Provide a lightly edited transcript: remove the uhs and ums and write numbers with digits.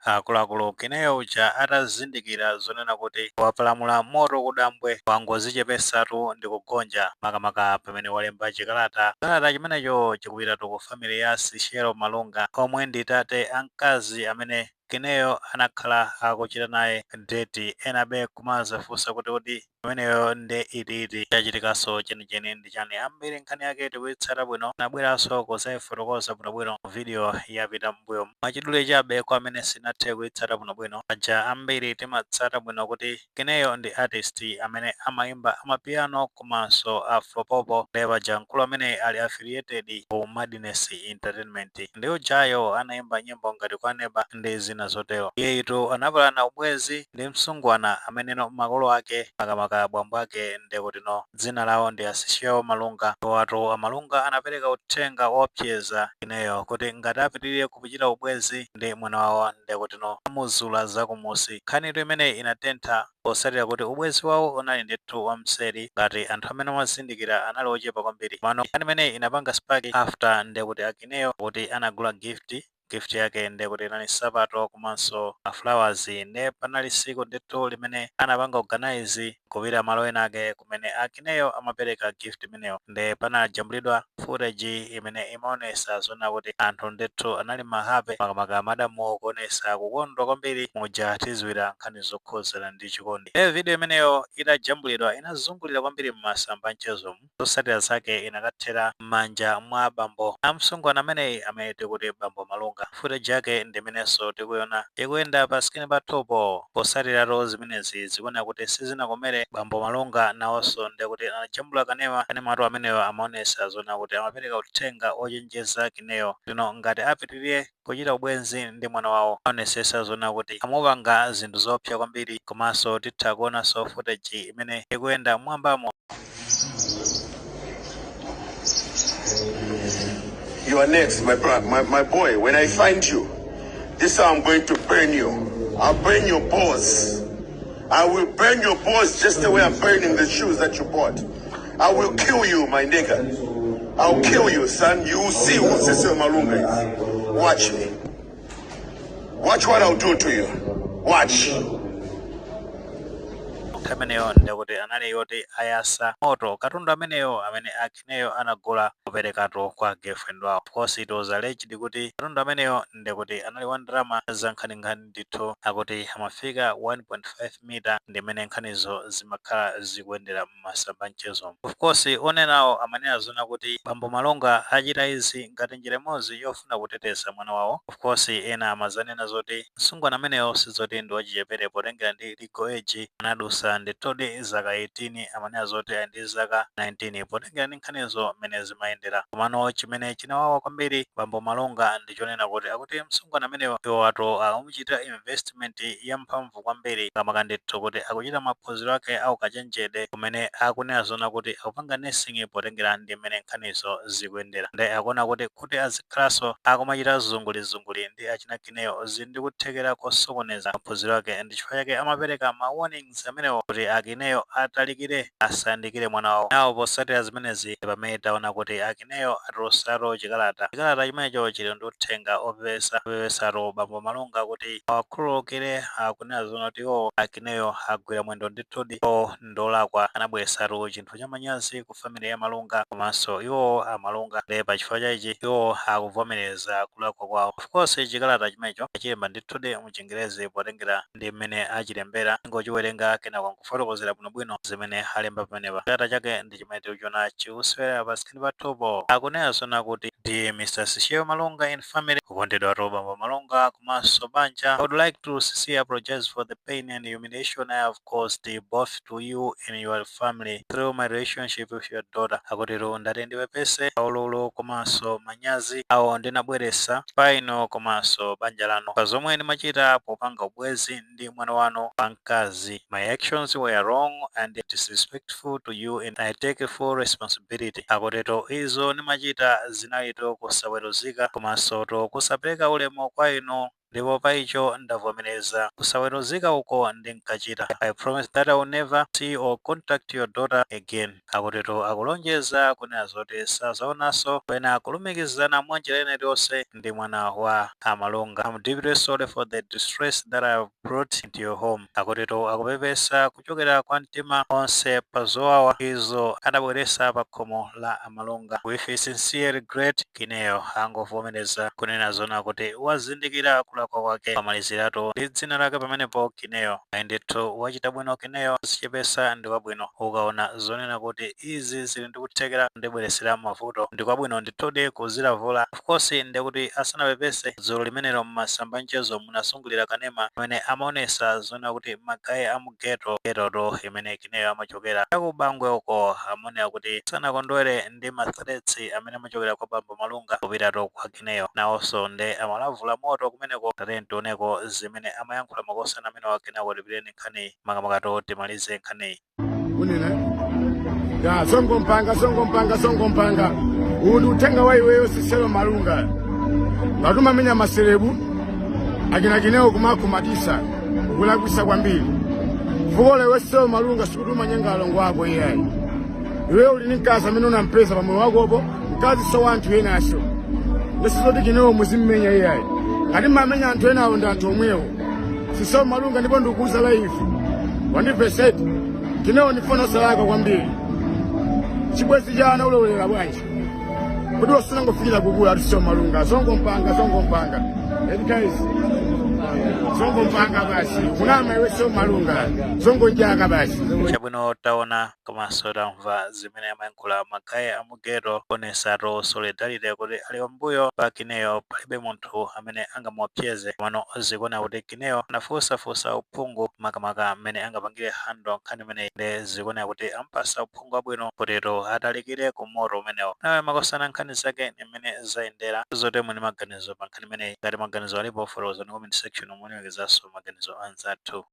Akuluakulu, Kineyo uja atazindikira zonena kuti wapalamula moto kudambwe, wangozichepesatu ndi kugonja, makamaka pamene walemba chikalata. Chikalata chimenecho chikupitatu ku family ya Sishelo Malunga, omwe ndi tate amkazi amene Kineyo anakhala akuchita naye date. Enabe kumazafunsa kuti kuti imeneyo ndi itiiti, chachitikanso chenicheni ndi chani? Ambiri nkhani yake tikuyitsata bwino, nabweranso kuzayifotokoza bwinobwino video yapita mbuyo. Mwachidule chabe, kwa amene sinathe kuyitsata bwinobwino, paja ambiri timatsata bwino kuti Kineyo ndi artist amene amayimba amapiano komanso afropopo. Ndiye paja mkulu amene ali affiliated ku Madness Entertainment, ndi ujayo anayimba nyimbo ngati Kwaneba ndi zina zotero. Iyeyitu anapalana ubwezi ndi msungwana ameneno makolo ake, makamaka bambo ake, ndekutino dzina lawo ndi Asishiyo Malunga. Watu Amalunga anapereka uthenga woopseza Kineyo kuti ngati apitirire kuchita ubwezi ndi mwana wawo, ndekutino amuzula zakumusi. Nkhanitu imeneyi inatentha posatira kuti ubwezi wawo unali ndithu wamseri, ngati anthu amene amazindikira anali ochepa kwambiri. Mano nkhani imeneyi inapanga spark after ndekuti Akineyo kuti anagula gift. Gift yake ndekuti inali nsapato komanso ma flowers. Ne panali siku ndithu limene anapanga organize kupita malo ena ake kumene Akineyo amapereka gift imeneyo. Nde panajambulidwa footage imene imaonesa zona kuti anthu ndithu anali ma happy, makamaka madamu kuonesa kukondwa kwambiri, muja tiziwira nkhani zokhuzana ndi chikondi. E video imeneyo itajambulidwa inazungulira kwambiri m'masamba mchezomu. Zotsatira zake inakathera m'manja mwa bambo amsungwana ameneyi amene tikuti bambo Malunga. Footage yake ndimenenso tikuiona ikuyenda pa screen pathupo. Posatiratu zimenezi, zikuoneka kuti sizinakomere bambo Malunga. Nawonso ndekuti anajambula kanema. Kanematu ameneyo amaonesa zona kuti amapereka uthenga ochenjeza Kineyo lino ngati apitirire kuchita ubwenzi ndi mwana wawo, aonesesa zona kuti amupanga zinthu zoopsa kwambiri. Komanso titha kuonanso footage imene ikuyenda mwambamo. You are next, my boy. When I find you, this how I'm going to burn you. I'll burn your balls. I will burn your balls just the way I'm burning the shoes that you bought. I will kill you, my nigga. I'll kill you, son. You will see who Cecil Malunga is. Watch me. Watch what I'll do to you. Watch. Nthawi imeneyo ndekuti anali yoti ayasa moto katundu ameneyo amene Akineyo anagula kuperekatu kwa girlfriend wawo. Of course, it was alleged kuti katundu ameneyo ndekuti anali wa ndalama za nkhaninkhani ndithu, akuti amafika 1.5 mita, ndimene nkhanizo zimakhala zikuyendera m'masamba mchezo. Of course, onenawo amanena zona kuti bambo Malunga achita izi ngati njira imodzi yofuna kuteteza mwana wawo. Of course, ena amazanena zoti msungwana ameneyo sizoti ndi wachichepere, potengera ndi legal age anadusa ndithudi zaka 18, amanena zoti ali ndi zaka 19, potengera ndi nkhanizo mmene zimayendera. Komano chimene chinawawa kwambiri bambo Malunga ndi chonena kuti akuti msungwana ameneyo iwo watu akumuchita investment yamphamvu kwambiri, kamaka ndithu kuti akuchita maphunziro ake aukachenjede, kumene akunena zona kuti akupanga nursing, potengera ndi mmene nkhanizo zikuyendera. Ndi akuona kuti azikhalanso akumachita zungulizunguli ndi achina Kineyo zili ndi kuthekera kosokoneza maphunziro ake, ndi chifukwa chake amapereka ma warnings amenewo kuti Akineyo atalikire, asayandikire mwana wawo nawo. Posatira zimenezi, pamene taona kuti Akineyo atulutsatu chikalata. Chikalata chimenecho chili ndi uthenga opepesa, opepesatu bambo Malunga kuti awakhululukire. Akunena zona kuti iwo Akineyo agwira mwendo ndithudi, iwo ndolakwa, anabweresatu chinthu chamanyazi ku family ya Malunga komanso iwo Amalunga. Ndi pachifukwa chaichi iwo akuvomereza kulakwa kwawo. Of course, chikalata chimenecho achilemba ndithudi muchingerezi, potengera ndi mmene achilembera, ngochiwerenga kenako nkufotokozera bwinobwino zimene alemba pamenepa. Chikalata chake ndi chimene tikuchiona chikusewera pa screen pathupo. Akunena zona kuti, "Dear Mr. Sisheo Malunga and family," kukondedwa bambo Malunga komanso banja, "I would like to sincerely apologize for the pain and humiliation I have caused both to you and your family through my relationship with your daughter." Akutero, ndati ndipepese paululu komanso manyazi awo ndinabweresa pa inu komanso banja lanu pa zomwe ndimachita popanga ubwezi ndi mwana wanu wamkazi. "My actions were wrong and disrespectful to you and I take full responsibility." Akutero, izo ndimachita zinalito kusaweruzika komanso to kusapereka ulemu kwa inu. Ndipo pa icho ndavomereza kusaweruzika uko ndinkachita. I promise that I will never see or contact your daughter again. Akutitu akulonjeza kunena zoti sazaonanso kapena kulumikizana mwanjira ina iliyonse ndi mwana wa Amalunga. I'm deeply sorry for the distress that I have brought into your home. Akutitu akupepesa kuchokera kwa mtima onse pa zowawa izo adabweresa pa khomo la Amalunga. With sincere regret, Kineyo angovomereza kunena zona kuti wazindikira kulakwa kwake. Pamaliziratu ndi dzina lake pamenepo, Kineyo. Ayi ndithu, wachita bwino Kineyo, zichepesa ndi wabwino. Ukaona zonena kuti izi zili ndikuthekera ndibweresera mavuto, ndi kwabwino ndithudi kuzilavula. Of course, ndikuti asanapepese, dzulo limenelo mmasamba mchezo munasungulira kanema amene amaonesa zonena kuti ma guy amu ghetto, ghetto imene Kineyo amachokera akubangwe uko, amaoneka kuti sanakondwere ndi ma threats amene amachokera kwa bambo Malunga kupitatu kwa Kineyo. Nawonso nde amalavula moto kumeneko. Tate tioneko zimene amayankhula makosana amene wakenako. Tipiteni nkhani makamakato, timalize nkhaniyi. Unene ya songompanga, songompanga, songompanga. Uwu ndi uthenga wa iweyo Siselo Malunga. Ngati umamenya ma celeb akinakinewo kumakhumatisa, ukulakwisa kwambiri. Fukola iwe Siselo Malunga, sikuti umanyenga alongo ako iyayi. Iweyo uli ndi mkazi amene unampeza pamoyo wakopo, mkazi so wa anthu enaso. Ndisizoti Kinewo muzimmenya iyayi. Ngati mmamenya anthu enawo, ndi anthu omwewo, Siselo Malunga. Ndipo ndikuuza live, wandipeseti Kinewo ndifuna osalaka kwambiri. Chibwezi chana ulowelera bwanji kuti wasunangofikira kukula? Ati Malunga zongompanga, zongompanga. Edi guys, zongompanga basi. Kunama iwe Sio Malunga, zongonjaka basi. Chabwino, taona komanso tamva zimene amayankhula ma guy amu ghetto kuonesatu solidarity kuti ali pambuyo pa Kineyo, palibe munthu amene angamuopseze. Komano zikuona kuti Kineyo anafunsafunsa uphungu makamaka mmene angapangire handle nkhani imeneyi, ndi zikuona kuti ampasa uphungu wabwino kutero atalikire ku moto umenewo. Nawe makosana, nkhani zake ni mmene zayendera zote, muni maganizo pa nkhani imeneyi? Ngati maganizo alipo, fotokozani comment section, mulemekezanso maganizo anzathu.